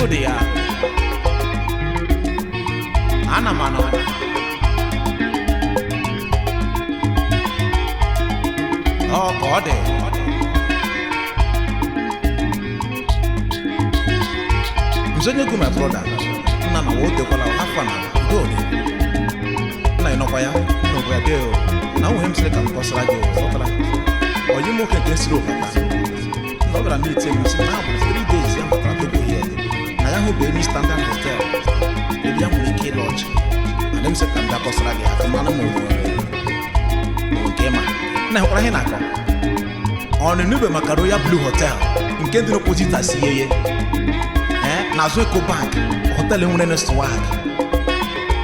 Ego dị ya. Ana m anọ. Ọ ka ọ dị. Nzonye my brother. Nna na wo tekwala afọ na udo dị. Nna ị nọkwa ya n'ogwe ya dị o. Na nwunye m sịrị ka m kọsara gị o, fọtara. Onye nwoke nke siri ụkpata. Na ọ bịara meet m sị na abụ 3 days ya batara Togo here. Na ya hụ bụ any standard hotel. Ebe ya nwere ike ịlọ ọchị. Na m sị ka m bịa kọsara gị aka mana m nwere nke ma. Nna hụkwara ihe na-akọ. Ọ nụnube maka Royal Blue Hotel nke dị n'opposite Asiyeye. N'azụ Ecobank, hotel nwere na swag.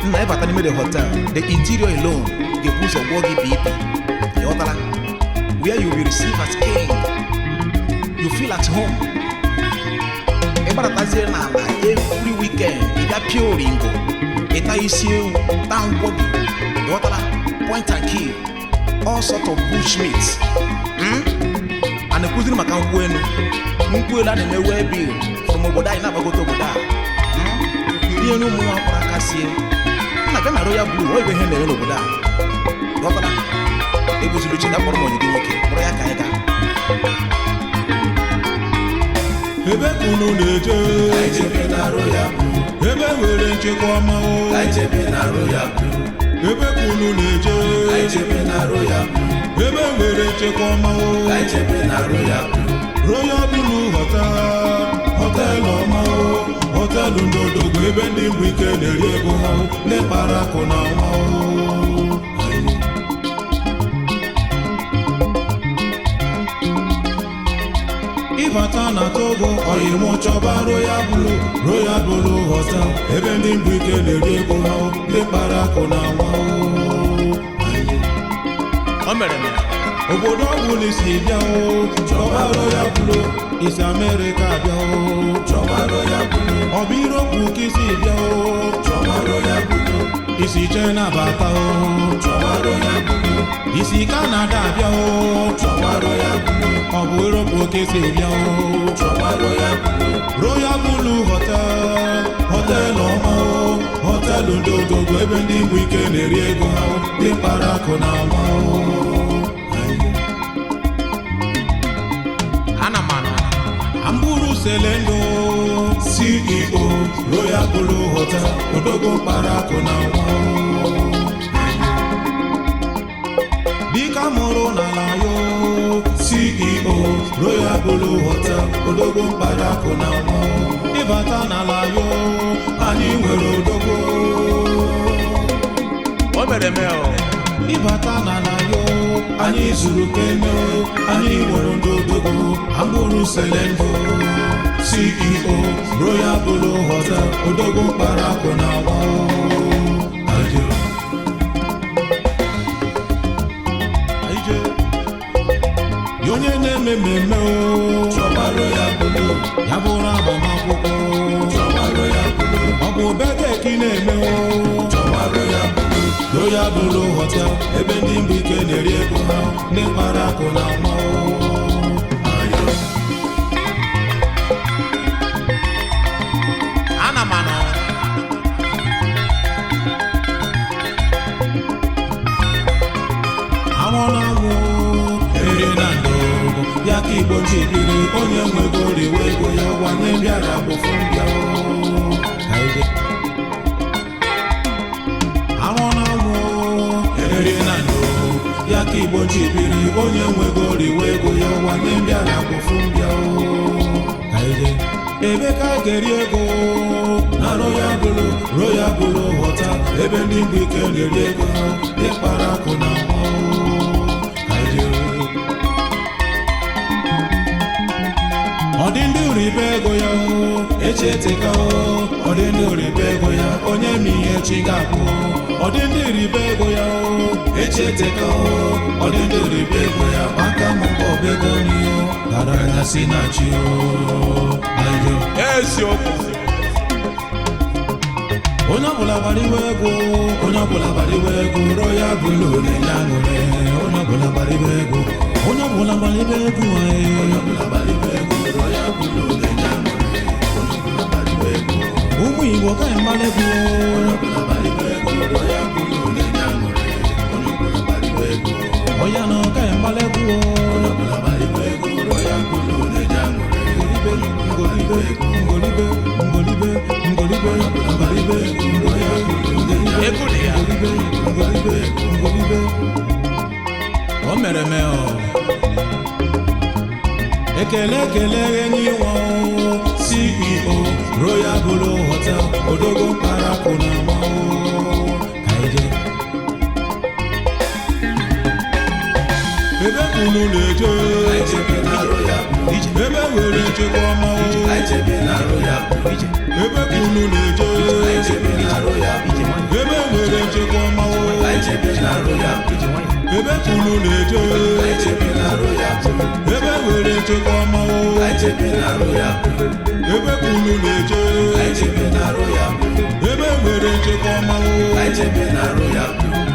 Nna ịbata n'ime the hotel, the interior alone ga-ebu ụzọ gwọọ gị BP. Ịghọtala? Where you will be received as king. You feel at home. Ịgbaratazie n'ala every weekend, ị bịa pịa oringo, ịta isi ewu, taa nkwobi. Ịghọtala? Point and kill. All sort of bush meat. A na-ekwuziri maka nkwụ elu. Nkwụ elu a na-eme wee bill from obodo anyị na-agbagote obodo a. Iri elu ụmụ nwa kwara aka sie. Nna bịa na Royal Blue, ọ ebe ihe na-eme n'obodo a. Ghọtara? Ebuziri uche ga kpọrọ m onye gị nwoke, kpọrọ ya ka anyị gaa. Ebe ka unu na-eje? Ebe nwere nchekwa ọma o. Ebe ka unu na-eje? Ebe nwere nchekwa ọma o. Royal Blue Hotel, hotel ọma o, hotel ndị odogwu, ebe ndị mbụ ike na-eri ego ha o, ndị kpara akụ na nwa o. Ịbata na Togo, ọyịmụ chọba Royal Blue, Royal Blue Hotel, ebe ndị mbụ ike na-eri ego ha o, ndị kpara akụ na nwa o. O mere mere. Obodo ọbụla isi bịa o, chọba Royal Blue. Isi Amerịka bịa o, chọba Royal Blue. Ọ bụ Europe ka isi bịa o, chọba Royal Blue. Isi China bata o, chọba Royal Blue. Isi Canada bịa o, chọba Royal Blue. Ọ bụ Europe ka isi bịa o, chọba Royal Blue. Royal Blue Hotel, hotel ọma o, hotel ndị odogwu, ebe ndị bụ ike na-eri ego ha o, ndị kpara akụ na nwa o. Ana m anọ. Amburu Selendo, CEO, Royal Blue Hotel, Odogwu kpara akụ na nwa. Dịka mụrụ n'ala yo, CEO, Royal Blue Hotel, Odogwu kpara akụ na nwa. Ịbata n'ala yo, anyị nwere odogwu. O mere eme o. Ịbata n'ala yo, anyị zuru ka eme o, anyị nwere ndị odogwu. Amburu Selendo, CEO, Royal Blue Hotel, odogwu kpara akụ na nwa. Aje. Aje. Ya onye na-eme mmemme o, chọba Royal Blue. Ya bụrụ agbamakwụkwọ, chọba Royal Blue. Ọ bụ birthday ka ị na-eme o, chọba Royal Blue. Royal Blue Hotel, ebe ndị mbụ ike na-eri ego ha, ndị kpara akụ na nwa o. Ayo. Ana m anọ. Anwụ na-anwụ eri na ndụ ya ka Igbo ji biri. Onye nwego riwe ego ya, gwanye bịara bụfu mbịa o. Aide. Anwụ na-anwụ eri na ndụ ya ka Igbo ji biri. Onye nwego riwe ego ya, gwanye bịara bụfu mbịa o. Aide. Ebe ka a ga-eri ego na Royal Blue, Royal Blue Hotel, ebe ndị mbụ ike na-eri ego ha, ndị kpara akụ na nwa o. Aide. Ọ dị ndị uribe ego ya o, echeteka o. Ọ dị ndị uribe ego ya, onye ma ihe chi ga-abụ. Ọ dị ndị uribe ego ya o, echeteka o. Ọ dị ndị uribe ego ya, maka m mbọ ego n'ihe garanya si na chi o. Ayo. Eziokwu. Onye ọbụla gbara iwe ego, onye ọbụla gbara iwe ego, Royal Blue na-enye aṅụrị. Onye ọbụla gbara iwe ego, onye ọbụla gbara iwe ego, onye ọbụla gbara iwe ego, Royal Blue na-enye aṅụrị. Onye ọbụla gbara iwe Ụmụ Igbo, ka anyị gbara egwu. Onye ọbụla gbara egwu Royal Blue na-enye aṅụrị. Onye ọbụla gbara egwu. Ọya na ka anyị gbara egwu. Onye ọbụla gbara egwu Royal Blue na-enye aṅụrị. Ngolibe, ngolibe, ngolibe, ngolibe, ngolibe, ngolibe, ngolibe. Egwu dị ya. Ngolibe, ngolibe, ngolibe. O mere mee o. Ekele, ekele enyi nwa o. CEO Royal Blue Hotel, Odogo Mkparapụ na ama o. Ka anyị jee. Ebe unu na-eje? Anyị jebe na Royal Blue. Ebe nwere nchekwa ọma o. Anyị jebe na Royal Blue. Ebe unu na-eje? Anyị jebe na Royal Blue. Ebe nwere nchekwa ọma o. Anyị jebe na Royal Blue. Ebe unu na-eje? Anyị jebe na Royal Blue. Ebe nwere nchekwa ọma o. Anyị jebe na Royal Blue. Ebe unu na-eje? Anyị jebe na Royal Blue. Ebe nwere nchekwa ọma o. Anyị jebe na Royal Blue.